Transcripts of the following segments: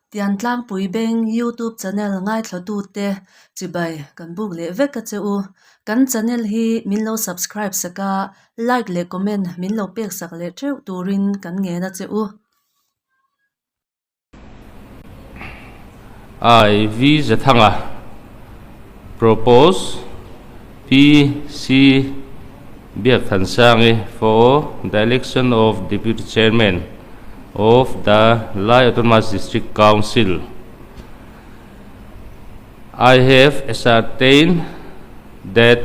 Tiantlangpui Beng YouTube channel ngaithlatute chibai kan buk leh vek a che u. Kan channel hi min lo subscribe sak a, like leh comment min lo pek sak leh theuh turin kan ngen a che u. I V Zathanga Propose P C Biakthansangi for the election of Deputy Chairman of the Lai Autonomous District Council. I have ascertained that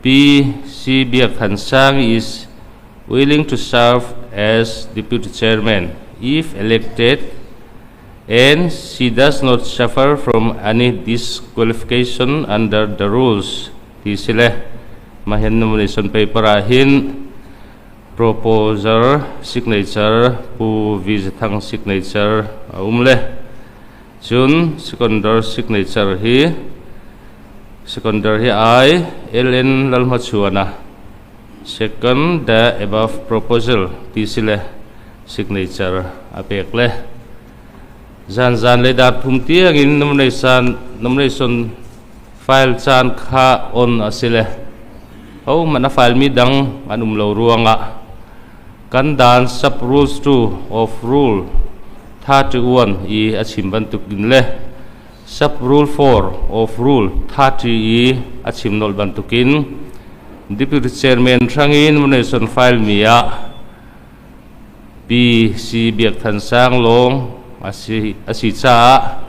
P C Biakthansangi is willing to serve as Deputy Chairman if elected and she does not suffer from any disqualification under the rules ti si le. Mah hian nomination paper ah hin proposer signature Pu V Zathang signature a um le. Cun seconder signature hi seconder hi I L N Lalhmachhuana Second the above proposal ti si le signature a pek le. Zan zan le dar thum tiangin nomination nomination file caan kha on a si le. Hohmanh a file mi dang an um lo ruangah kan dan sub rules 2 of rule 31 i a chim bantuk in le Sub Rule 4 of Rule 30 i a chim nolh bantukin Deputy Chairman hrangin nomination file mi ah Pi Si Biak Than Sang lawng a si a si caah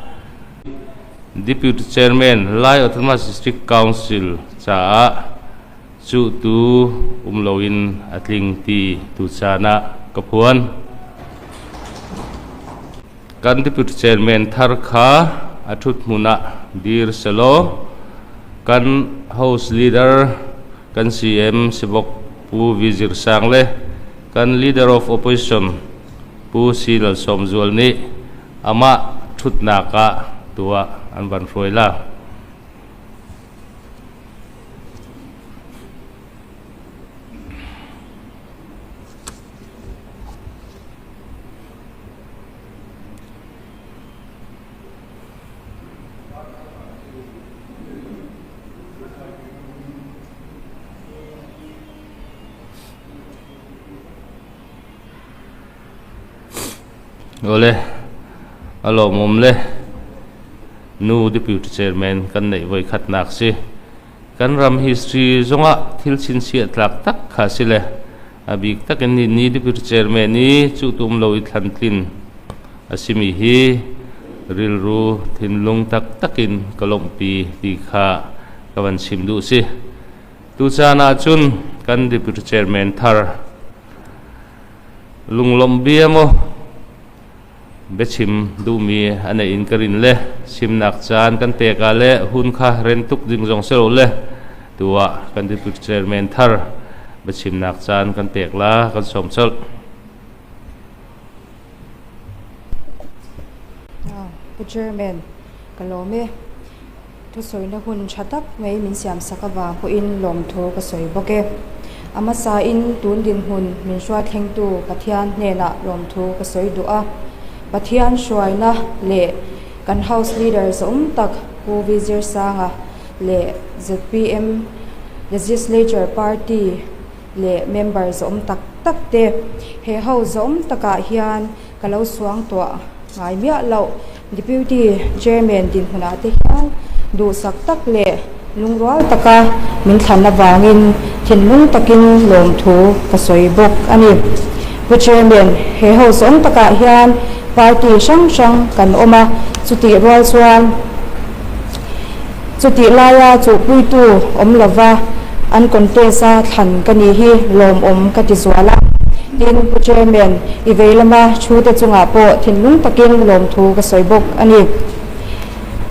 Deputy Chairman Lai Autonomous District Council caah cuhtu um loin a tling ti tucaan ah ka phuan. Kan Deputy Chairman thar kha a ṭhut hmun ah dir selaw, kan House Leader kan CM Sivok Pu V Zir Sang le kan Leader of Opposition Pu Si Lal Sawm Zual nih amah ṭhutnak ah tuah an van hruai la. Awle a lawmawm le nu deputy chairman kan neih vawi khat nak si kan ram history zawngah thil chhinchhiah tlak tak kha a si le. A bik takin ni ni Deputy Chairman i cuhtum lo i thlantlin a simi hi rilru thinlung taktak in ka lawmhpi ti kha ka van chim duh si. Tucaan ahcun kan Deputy Chairman thar lunglawmh bia maw biachim duhmi a neih in ka rin le chimnak caan kan pek ah le hun kha ren tuk ding zong si lo le tu ah kan Deputy Chairman thar biachimnak caan kan pek la kan sawm colh. Pu Chairman, ka lawm e. Thusawina hun tha tak mai min siamsak avang pawhin lawmthu ka sawi bawk e. A hmasain tun dinhmun min hruai thlengtu Pathian hnenah lawmthu ka sawi duh a. Pathian hruaina leh kan House Leader zawm tak Pu Vizirsanga leh zpm Legislature Party leh member zawm tak tak te he House zawm takah hian ka lo suangtuah ngai miah loh. Deputy Chairman dinhmunah te hian duhsak tak leh lungrual taka min thlan avangin thinlung takin lawmthu ka sawi bawk a ni. Pu Chairman, he ho zawng takah hian party hrang hrang kan awm a, chutih rual chuan chutih laia chuhpuitu awm lova an contest a thlan ka ni hi lawmawm ka ti zual a. Tin, Pu Chairman, i vei lama thu te chungah pawh thinlung takin lawmthu ka sawi bawk a ni.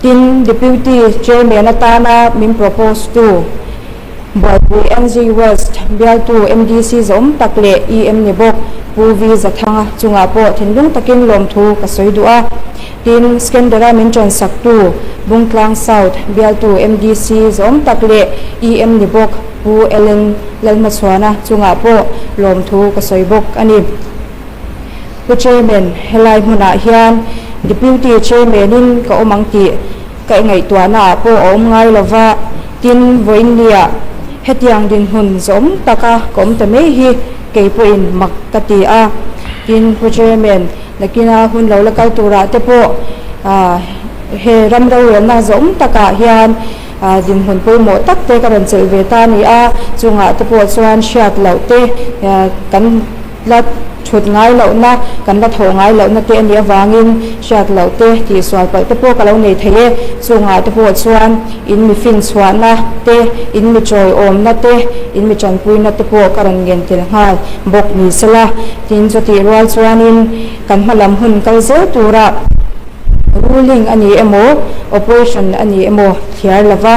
Tin, Deputy Chairman atana min propose tu Buaipui NG West bialtu MDC zawm tak leh EM ni bawk Pu V Zathanga chungah pawh thinlung takin lawmthu ka sawi duh a. Tin, Skendera min ṭansaktu Bungtlang South bialtu MDC zawm tak leh EM ni bawk Pu Ellen Lalhmachhuana chungah pawh lawmthu ka sawi bawk a ni. Pu Chairman, helai hmunah hian Deputy Chairman in ka awm ang tih ka ngaihtuahna ah pawh a awm ngai lo va, tin vawiinnia hetiang dinhmun zawm taka ka awm ta mai hi kei pawhin mak ka ti a. Tin, Pu Chairman, nakina hun lo la kal turah te pawh he ram rorelna zawm takah hian dinhmun pawimawh tak te ka rawn chelh ve ta a ni a, chungah te pawh chuan hriat loh te kan la thut ngai lohna, kan la thawh ngai lohna te a nih avangin hriat loh te, tihsual palh te pawh ka lo nei thei e. Chungah te pawh chuan in mi finchhuahna te, in mi chawiawmna te, in mi tanpuina te pawh ka rawn ngen tel nghal bawk ni sela. Tin, chutih rual chuanin kan hma lam hun kal zel tura ruling a ni emaw, opposition a ni emaw thliar lova,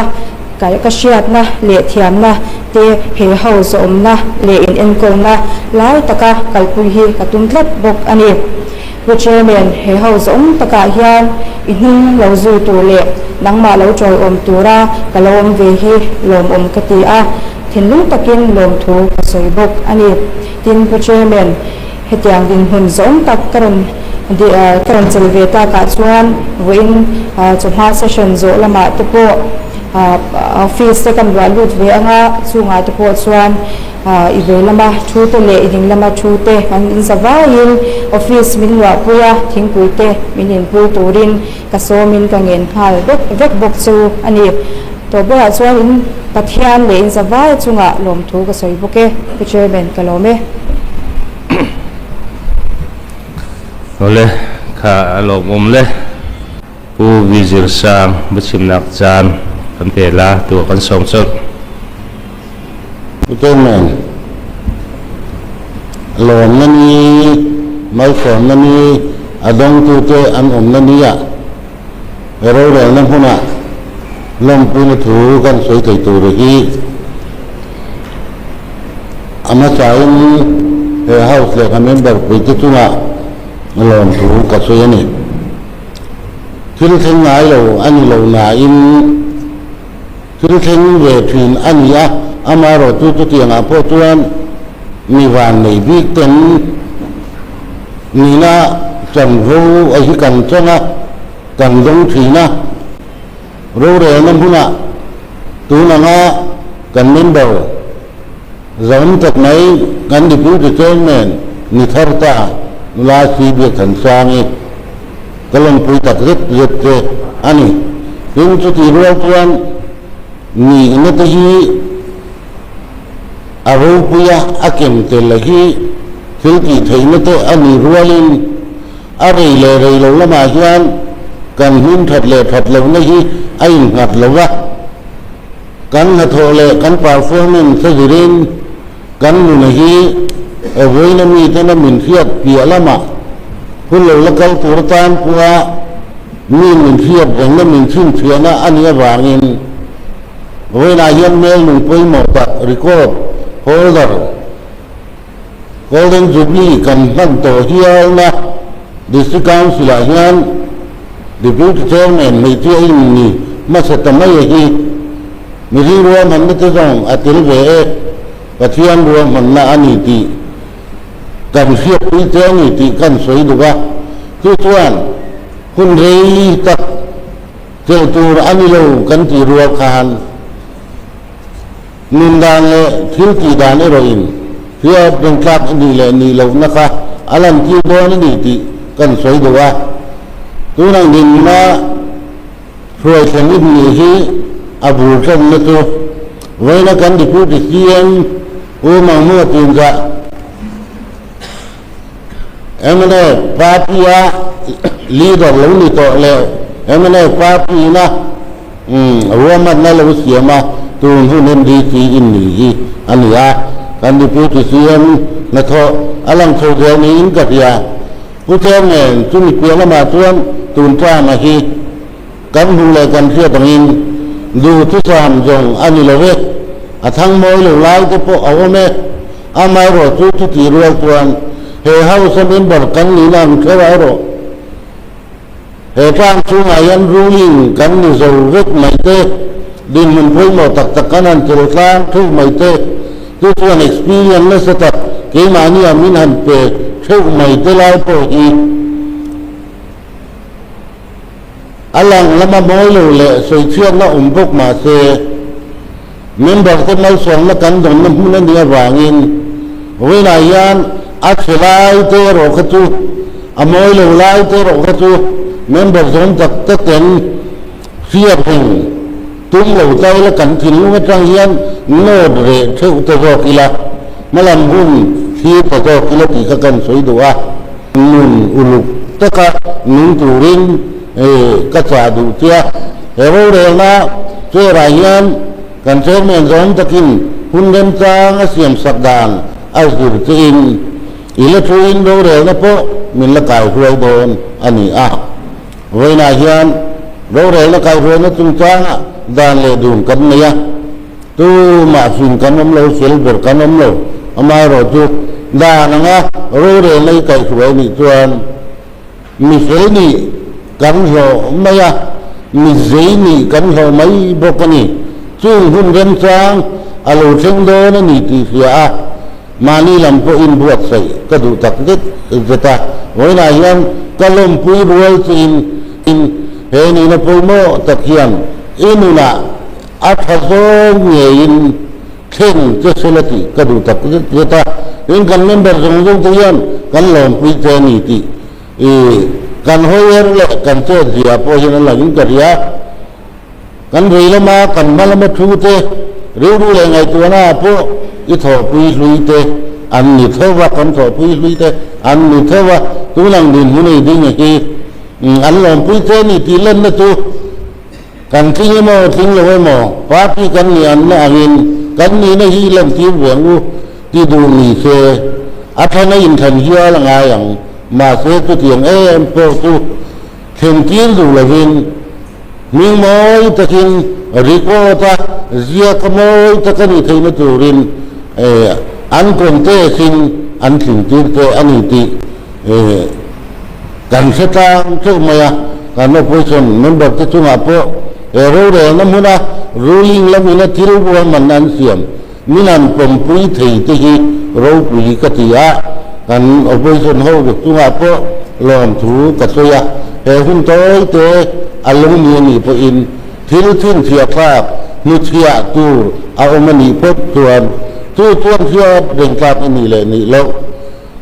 Ka ka hriatna leh thiamna te he ho zawmna leh in enkawlna lai taka kalpui hi ka tum tlat bawk a ni. Pu Chairman, he ho zawm takah hian i hnung lo zui tur leh nangmah lo tawiawm tura ka lo awm ve hi lawmawm ka ti a, thinlung takin lawmthu ka sawi bawk a ni. Tin, Pu Chairman, Hetiang dinhmun zawng tak ka rawn ka rawn chel ve takah chuan vawiin chawhma session zawh lamah te pawh office te kan ruah lut ve anga chungah te pawh chuan i vei lama thu te leh i ding lama thu te kan inza vaiin office min luahpui a, thingpui te min inpui turin ka sawmin ka ngen nghal vek vek bawk chu a ni. Tawh berah chuan in Pathian leh in zavai chungah lawmthu ka sawi bawk e, Pu Chairman ka lawm e. Awle, kha a lawmawm le. Pu Vizir Sang biachimnak caan kan pe la tu ah kan sawm colh. Pu Chairman, lawmna ni, malsawmna ni a dawngtute an awmna ni ah Rorelna hmunah lawmpuina thu kan sawi thei tur hi a hmasain he House leh ka member puite chungah lawmthu ka sawi a ni. Thil thleng ngai lo a ni lo nain thil thleng ve thin a ni a, amaherawhchu chutiangah pawh chuan mi vannei bik ten nihna chanvo a hi kan chang a, kan dawng thin a. Rorelna hmunah tun anga kan member zawm tak mai kan Deputy Chairman ni thar ta nula Si Biakthansangi ka lawmpui tak zet zet che a ni. Tin, chutih rual chuan nihna te hi A ropuia a kem tel hi thil tih theihna te a nih rualin a rei leh rei lo lamah hian kan hmin that leh that lohna hi a innghat lo va, kan hnathawh leh kan performance a zirin kan nuna hi vawiina mitena min hriat piah lamah hun lo la kal tur atan pawha mi min hriat rengna min chhinchhiahna a nih avangin Vawiinah hian hmel nung pawimawh tak record holder Golden Jubilee kan hman tawh hialna District Council ah hian Deputy Chairman hmeichhia in ni hmasa ta mai a hi mihring ruahmanna te zawng a tel ve e, Pathian ruahmanna a ni tih kan hriatpui che a ni tih kan sawi duh a, chu chuan hun rei tak Chelh tur a ni lo kan tih rual khan nun dan leh thil tih dan erawhin hriat reng tlak a nih leh nih lohna kha a lantir dawn a ni tih kan sawi duh a. Tunang dinna hruai thleng in nih hi a bur ṭanna chu vawiina kan Deputy CM U Mangmua Tinzah Mnf party-a leader lo ni tawh leh mnf party-ina ruahmanna lo siam a, tun hun MDC in ni hi a ni a, kan Deputy CM hnathawh a lang chho zel niin ka hria. Pu Chairman, chumi piah lamah chuan tun term-a hi kan hmuh leh kan hriat angin duhthusam zawng a ni lo e, a thang mawi lo lai te pawh a awm e. Amaherawh chu chutih rual chuan he House a member kan nihna ang theuh erawh he tlang chhungah hian ruling kan ni zo vek mai te, dinhmun pawimawh tak tak kan han tel tlang theuh mai te, chu chuan experience nasa tak keimahni ah min han pe. theuh mai te lai pawh hi a lang lama mawi lo leh sawichhiatna awm bawk mah se, member te malsawmna kan dawnna hmun a nih avangin vawiinah hian a chhe lai te erawh kha chu, a mawi lo lai te erawh kha chu member zawm tak tak ten hriat reng tum lo ta ila kan thinlung atang hian note reh theuh ta zawk ila, hmalam hun thlir ta zawk ila tih kha kan sawi duh a. Nun uluk taka nung turin ka chah duh che a, he rorelna chair-ah hian kan chairman zawng takin hun remchang a siamsak dan a zir chein i la thuin rorelna pawh min la kaihruai dawn a ni a. Vawiinah hian rorelna kaihruaina chungchangah dan leh dun kan nei a. Tumah hrin kan awm lo, fel ber kan awm lo. Amaherawhchu, dan anga rorelna i kaihhruai nih chuan mi fel nih kan hlawh mai a, mi zei nih kan hlawh mai bawk a ni. Chung hun remchang a lo thleng dawn a ni tih hria a, mahni lam pawh inbuatsaih ka duh tak zet zet a. Vawiinah hian ka lawmpui rual chiin he nihna pawimawh tak hian i nunah A tha zawng ngeiin thleng che sela tih ka duh tak zet zet a, tin kan member zawng zawng te hian kan lawmpui che a ni tih i kan hawi er leh kan chet zia pawh hian a langin ka ria. Kan rei lama kan hma lama thu te rilru leh ngaihtuahna ah pawh i thawhpui hlui te an ni tho va, kan thawhpui hlui te an ni tho va, tunang dinhmun ei ding hi an lawmpui che a ni tih lenna chu Kan tling emaw tling lo emaw, party kan nih anna angin kan nihna hi lantir ve ang u ti duh ni se, a thlan a inthlan hial a ngai ang. Mahse chutiang em pawh chu thlentir duh lovin hming mawi takin record a ziak a mawi tak a nih theihna turin an contest in an tlintir te a ni tih Kan hre tlang teuh mai a, kan opposition member te chungah pawh he rorelna hmuna ruling lamina thil ruahmanna an siam min an pawmpui thei te hi ropui ka ti a, kan opposition ho chungah pawh lawmthu ka sawi a, he hun tawi te a lo ni a nih pawhin thil chhinchhiah thlak hnuchhiah tur a awm a nih phawt chuan chu chuan hriat reng tlak a nih leh nih loh.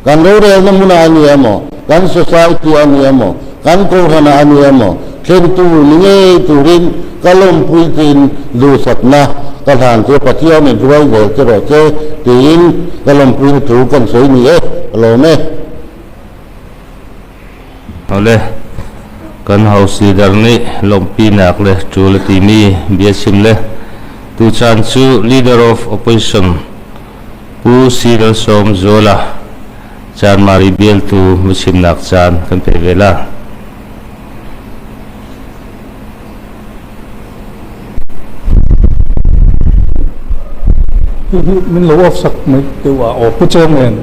Kan rorelna hmunah a ni emaw, kan society a ni emaw, kan kohhranah a ni emaw, thlentu ni ngei turin ka lawmpui chein duhsakna ka hlan che, Pathianin ruai zel che rawh che tiin ka lawmpuina thu kan sawi ni e, ka lawm e. Awle, kan House Leader nih lawmpinak le tul a timi bia chim le tuchan cu Leader of Opposition Pu Cyril Sawmzuala Chanmari bialtu biachimnak caan kan pe ve la. Hi hi min lo off sak mai deuh a aw Pu Chairman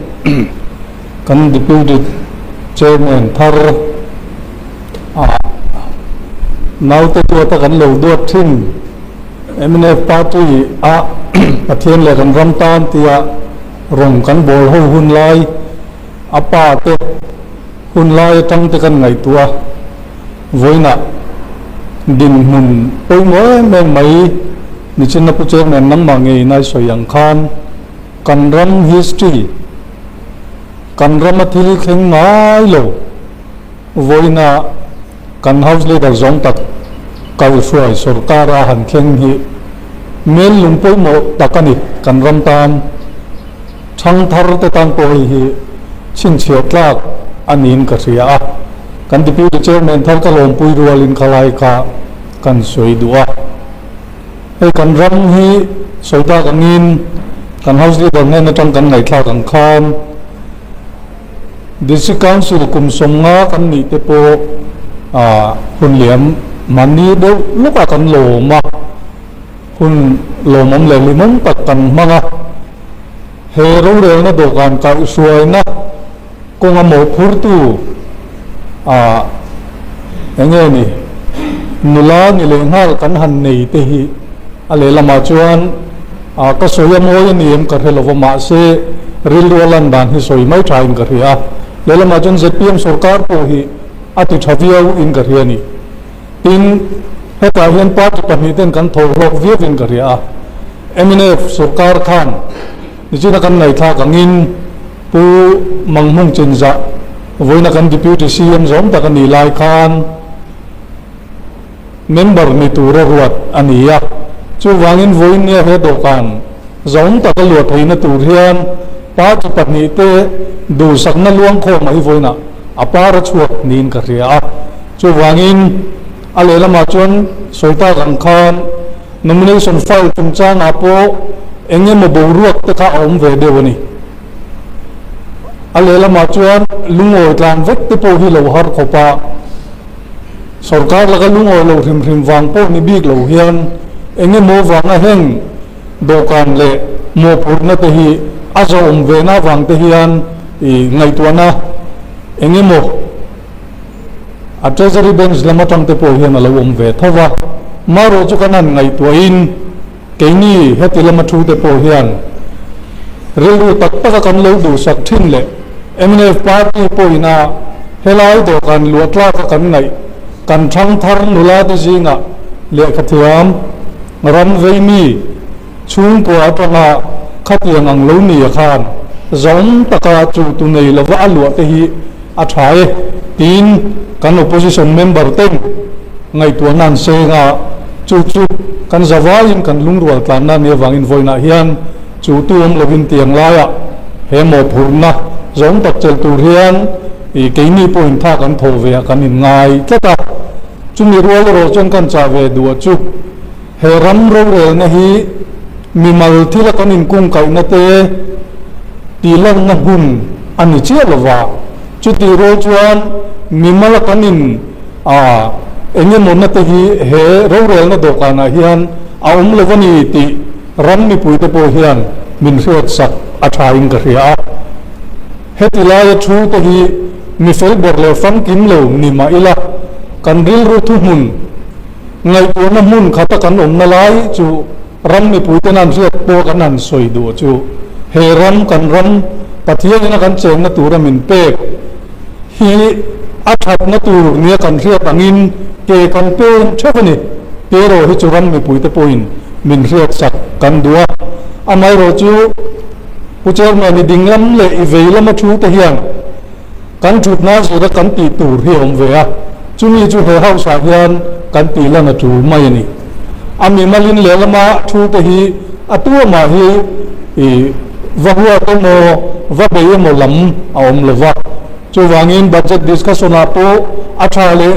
kan Deputy Chairman thar ah naute duata kan lo duat thin mnf party ah Pathian leh kan ram tan tia rawng kan bawl ho hun lai a pa te hun lai atang te kan ngaihtuah a. Vawiinah dinhmun pawimawh em em mai nichin a Pu Chairman nangmah ngei nai sawi ang khan kan ram history, kan rama thil thleng ngai lo vawiinah kan House Leader zawng tak kaihhruai sorkar a han thleng hi mel lung pawimawh tak a ni kan ram tan. Thangthar te tan pawh hei hi chhinchhiah tlak a niin ka hria a. Kan Deputy Chairman thar ka lawmpui rualin khalai kha kan sawi duh a. Hei kan ram hi sawi dak angin kan House Leader hnen atang kan ngaihthlak ang khan District Council kum 50 kan nih te pawh hun liam mahni deuh lawkah kan lawm a, hun lawmawm leh limawm tak kan hmang a. He rorelna dawhkan kaihhruaina Kawnga mawhphurtu ah eng nge ni nula ni leh nghal kan han nei te hi a lehlamah chuan ah ka sawi a mawi a ni em ka hre lova mahse rilru a lan dan hi sawi mai thain ka hria a. Lehlamah chuan zpm sorkar pawh hi a ti tha viau in ka hria a ni. Tin, hetah hian party pahnihten kan thaw hlawk viau in ka hria a. Mnf sorkar khan nichina kan ngaihthlak angin Pu Manghmung Chinzah vawiina kan Deputy CM zawm tak a nih lai khan member ni tura ruat a ni a. Chuvangin vawiin nia he dawhkan zawm taka luah theihna tur hian party pahnihte duhsakna luangkhawm a hi vawiinah a par a chhuak niin ka hria a. Chuvangin a lehlamah chuan sawi tak ang khan nomination file chungchangah pawh eng emaw boruak te kha a awm ve deuh a ni. A lehlamah chuan lungawi tlan vek te pawh hi lo har khawp a, sorkar laka lungawi lo hrim hrim vang pawh ni bik lo hian eng emaw vanga heng dawhkan leh mawhphurhna te hi a zawhawm ve na vang te hian i ngaihtuahna eng emaw a Treasury Bench lam atang te pawh hian a lo awm ve tho va. Marawh chu kan han ngaihtuahin keini heti lama thu te pawh hian rilru tak taka kan lo duhsak thin leh mnf party pawhina helai dawhkan luah tlaka kan ngaih kan thangthar nula te zingah lehkhathiam ram veimi chhungkua atanga khatiang ang lo nia khan zawng taka chu tu nei lova a luah te hi a tha e tiin kan opposition member ten ngaihtuahna an seng a, chu chu kan zavaiin kan lungrual tlanna a nih avangin vawiinah hian chu tu awm lovin tiang laiah he mawhphurhna zawng tak chelh tur hian ih keini pawhin tha kan thawh ve ah kan inngai tlat a, chumi rual erawh chuan kan chah ve duh ah chu. He ram rorelna hi mimal thila kan inkungkaihna te tihlanna hun a ni chiah lo va, chutih rual chuan mimala kan in a eng emawna te hi he rorelna dawhkanah hian a awm lo a ni tih ram mipuite pawh hian min hriatsak a thain ka hria a. Heti laia thu te hi mi fel ber leh famkim lo ni mah ila kan rilru thuhmun Ngaihtuahna hmun khata kan awmna lai chu ram mipuiten an hriat pawh kan han sawi duh chu he ram kan ram Pathianin a kan chenna tura min pek hi a thatna tur nia kan hriat angin ke kan pen theuh a ni. Tiraw hi chu ram mipuite pawhin min hriatsak kan duh a, amaherawh chu Pu Chairman i dinglam leh i vei lama thu te hian Kan thutna zira kan tih tur hi a awm ve a, chumi chu he house ah hian kan tih lan a tul mai a ni. A mimalin lehlama thu te hi a tuamah hi i va huat emaw va bei emaw lam a awm lo va, chuvangin budget discussion ah pawh a tha leh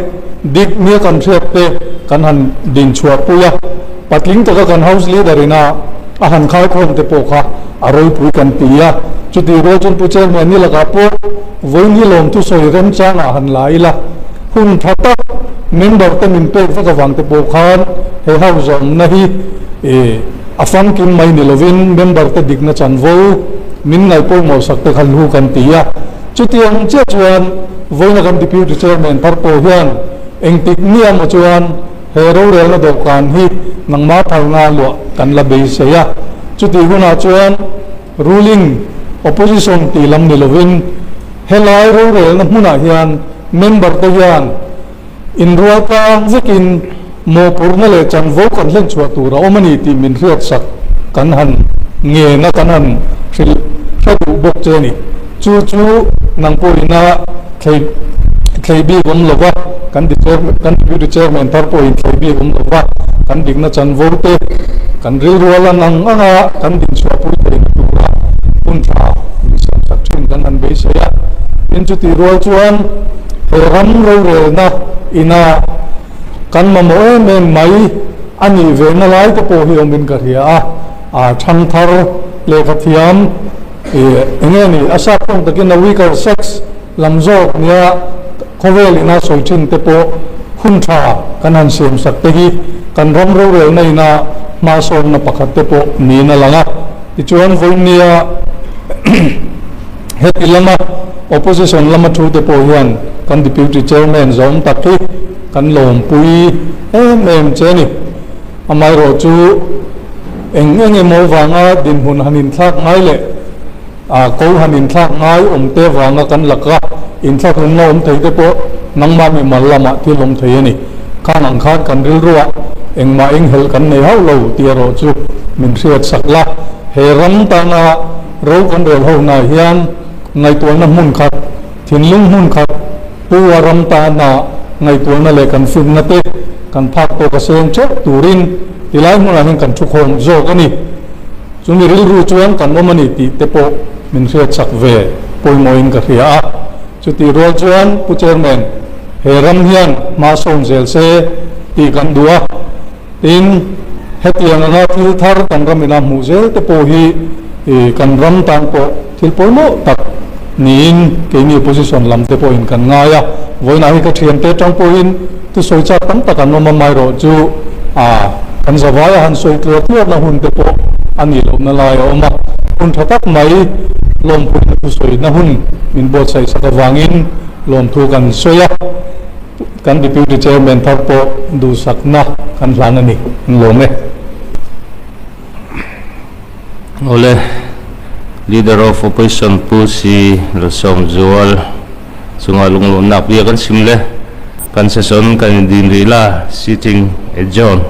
dik nia kan hriat te kan han din chhuah pui a, patling taka kan house leader ina a han khaikhawm te pawh kha a ropui kan ti a, chutih rual chuan Pu Chairman ni lakah pawh vawiin hi lawmthu sawi remchangah han la ila, hun tha tak member te min pek vek avang te pawh khan he house zawmna hi a famkim mai ni lovin member te dikna chanvo min ngaihpawimawh sak te kha hlu kan ti a, chutiang chiah chuan vawiina kan Deputy Chairman thar pawh hian engtik nia maw chuan He rorelna dawhkan hi nangmah phalna luah kan la beisei a, chutih hunah chuan ruling opposition tih lam ni lovin helai rorelna hmunah hian member te hian inrual tlang vekin mawhphurhna leh chanvo kan hlenchhuah tur a awm a ni tih min hriatsak kan han ngen a, kan han hrilh hre duh bawk che a ni. Chu chu nang pawhina thlei thlei bik awm lova kan kan Deputy Chairman thar pawhin thlei bik awm lova kan dikna chanvo te kan rilrual ang ang anga kan dinchhuahpui theihna tura hun tha min siamsak thin kan han beisei a. Tin chutih rual chuan he ram rorelna ina kan mamawh em em mai a nih vehna lai te pawh hi awmin ka hria a, a thangthar lehkhathiam Ih, enge ni, a sap tawng takin a weaker sex lam zawk nia khawvel ina sawi thin te pawh hun tha kan han siam sak te hi kan ram rorelna ina hmasawnna pakhat te pawh niin a lang a. Tichuan vawinia heti lama opposition lama thu te pawh hian kan deputy chairman zawm tak hi kan lawmpui em em che a ni. Amaherawhchu eng eng emaw vanga dinhmun han inthlak ngai leh. A ko han inthlak ngai awm te vanga kan laka inthlak hlumna awm thei te pawh nangmah mimal lamah thil awm thei a ni. Khang ang khan kan rilruah engmah enghelh kan nei hauh lo tih erawh chu min hriat sak la. He ram tana ro kan rel ho hna hian ngaihtuahna hmun khat, thinlung hmun khat pu a ram tana ngaihtuahna leh kan finna te kan phak tawk a seng theuh turin tilai hmunah hian kan thukhawm zawk a ni. Chumi rilru chuan kan awm a ni tih te pawh min hriat chak ve pawimawhin ka hria a. Chutih rual chuan Pu Chairman, he ram hian hma sawn zel se tih kan duh a. Tin, hetiang anga thil thar kan ram ina hmuh zel te pawh hi kan ram tan pawh thil pawimawh tak niin keini opposition lam te pawhin kan ngai a. Vawiinah hi ka thiante atang pawhin thusawi chak tam tak an awm a, amaherawh chu a kan zavaia han sawi tluar tluarna hun te pawh a nih lohna lai a awm a. Hun tha tak mai lawmpuina thusawina hun min buatsaih sak avangin lawmthu kan sawi a, kan Deputy Chairman thar pawh duhsakna kan hlan a ni. An lawm e. Awle, Leader of Opposition Pu Si Lalsawmzual chunga lungluhnak bia kan sim le kan session kan in din rih la, sitting adjourned.